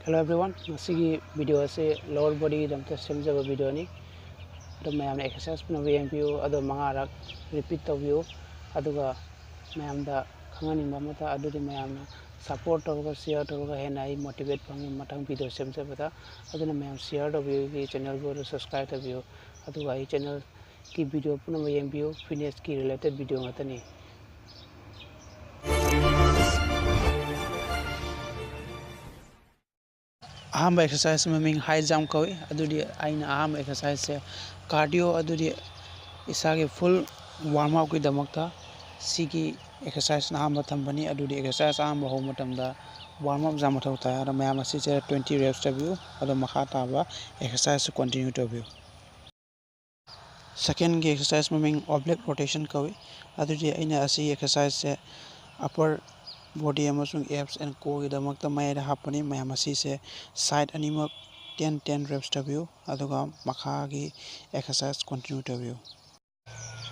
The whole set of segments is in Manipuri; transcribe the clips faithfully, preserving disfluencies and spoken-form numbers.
Hello everyone, ꯉꯁꯤꯒꯤ video ꯑꯁꯤ lower bodyꯒꯤꯗꯃꯛꯇ ꯁꯦꯝꯖꯕ videoꯅꯤ꯫ ꯑꯗꯣ ꯃꯌꯥꯝꯅ exercise ꯄꯨꯝꯅꯃꯛ ꯌꯦꯡꯕꯤꯌꯨ, ꯑꯗꯣ ꯃꯉꯥꯔꯛ repeat ꯇꯧꯕꯤꯌꯨ꯫ ꯑꯗꯨꯒ ꯃꯌꯥꯝꯗ ꯈꯪꯍꯟꯅꯤꯡꯕ ꯑꯃꯠꯇ, ꯑꯗꯨꯗꯤ ꯃꯌꯥꯝꯅ support ꯇꯧꯔꯒ, share ꯇꯧꯔꯒ ꯍꯦꯟꯅ ꯑꯩ motivate ꯐꯪꯉꯤ ꯃꯊꯪ video ꯁꯦꯝꯖꯕꯗ꯫ ꯑꯗꯨꯅ ꯃꯌꯥꯝ share ꯇꯧꯕꯤꯌꯨ, ꯑꯩꯒꯤ channelꯕꯨ ꯑꯗꯨ subscribe ꯇꯧꯕꯤꯌꯨ꯫ ꯑꯗꯨꯒ ꯑꯩ channelꯒꯤ video ꯄꯨꯝꯅꯃꯛ ꯌꯦꯡꯕꯤꯌꯨ, fitnessꯀꯤ related video ꯉꯥꯛꯇꯅꯤ꯫ ꯑꯍꯥꯟꯕ exercise ꯃꯃꯤꯡ high jump ꯀꯧꯏ꯫ ꯑꯗꯨꯗꯤ ꯑꯩꯅ ꯑꯍꯥꯟꯕ exerciseꯁꯦ cardio, ꯑꯗꯨꯗꯤ ꯏꯁꯥꯒꯤ full warm upꯀꯤꯗꯃꯛꯇ ꯁꯤꯒꯤ exerciseꯅ ꯑꯍꯥꯟꯕ ꯊꯝꯕꯅꯤ꯫ ꯑꯗꯨꯗꯤ exercise ꯑꯍꯥꯟꯕ ꯍꯧꯕ ꯃꯇꯝꯗ warm up ꯌꯥꯝ ꯃꯊꯧ ꯇꯥꯏ꯫ ꯑꯗꯣ ꯃꯌꯥꯝ ꯑꯁꯤꯁꯦ twenty reps ꯇꯧꯕꯤꯌꯨ꯫ ꯑꯗꯣ ꯃꯈꯥ ꯇꯥꯕ exerciseꯁꯨ continue ꯇꯧꯕꯤꯌꯨ꯫ Secondꯒꯤ exercise ꯃꯃꯤꯡ oblique rotation ꯀꯧꯏ꯫ ꯑꯗꯨꯗꯤ ꯑꯩꯅ ꯑꯁꯤꯒꯤ exerciseꯁꯦ upper body ꯑꯃꯁꯨꯡ abs and coreꯒꯤꯗꯃꯛꯇ ꯃꯌꯥꯏꯗ ꯍꯥꯞꯄꯅꯤ꯫ ꯃꯌꯥꯝ ꯑꯁꯤꯁꯦ side ꯑꯅꯤꯃꯛ ten ten reps ꯇꯧꯕꯤꯌꯨ, ꯑꯗꯨꯒ ꯃꯈꯥꯒꯤ exercise continue ꯇꯧꯕꯤꯌꯨ꯫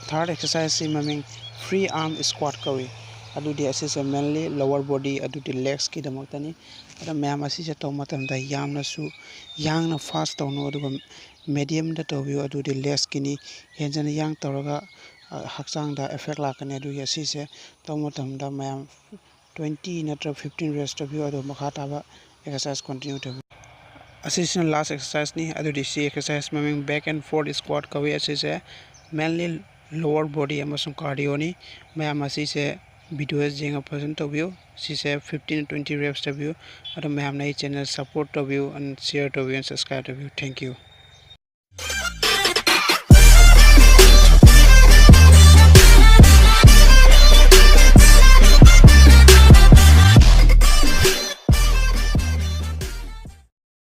Third exerciseꯁꯤ ꯃꯃꯤꯡ free arm squat ꯀꯧꯏ꯫ ꯑꯗꯨꯗꯤ ꯑꯁꯤꯁꯦ mainly lower body, ꯑꯗꯨꯗꯤ legsꯀꯤꯗꯃꯛꯇꯅꯤ꯫ ꯑꯗꯣ ꯃꯌꯥꯝ ꯑꯁꯤꯁꯦ ꯇꯧꯕ ꯃꯇꯝꯗ ꯌꯥꯝꯅꯁꯨ ꯌꯥꯡꯅ fast ꯇꯧꯅꯨ, ꯑꯗꯨꯒ mediumꯗ ꯇꯧꯕꯤꯌꯨ꯫ ꯑꯗꯨꯗꯤ legsꯀꯤꯅꯤ꯫ ꯍꯦꯟꯖꯟꯅ ꯌꯥꯡ ꯇꯧꯔꯒ, ꯑ, ꯍꯛꯆꯥꯡꯗ effect ꯂꯥꯛꯀꯅꯤ꯫ ꯑꯗꯨꯒꯤ ꯑꯁꯤꯁꯦ ꯇꯧꯕ ꯃꯇꯝꯗ ꯃꯌꯥꯝ twenty ꯅꯠꯇ꯭ꯔꯒ fifteen reps ꯇꯧꯕꯤꯌꯨ, ꯑꯗꯨꯒ ꯃꯈꯥ ꯇꯥꯕ exercise continue ꯇꯧꯕꯤꯌꯨ꯫ ꯑꯁꯤꯁꯤꯅ last exerciseꯅꯤ꯫ ꯑꯗꯨꯗꯤ ꯁꯤ exercise ꯃꯃꯤꯡ back and forth squat ꯀꯧꯏ꯫ ꯑꯁꯤꯁꯦ mainly lower body ꯑꯃꯁꯨꯡ cardioꯅꯤ꯫ ꯃꯌꯥꯝ ꯑꯁꯤꯁꯦ videos ꯌꯦꯡꯉ ꯐꯖꯅ ꯇꯧꯕꯤꯌꯨ꯫ ꯁꯤꯁꯦ fifteen twenty reps ꯇꯧꯕꯤꯌꯨ꯫ ꯑꯗꯣ ꯃꯌꯥꯝꯅ ꯑꯩ channel support ꯇꯧꯕꯤꯌꯨ and share ꯇꯧꯕꯤꯌꯨ and subscribe ꯇꯧꯕꯤꯌꯨ꯫ Thank you꯫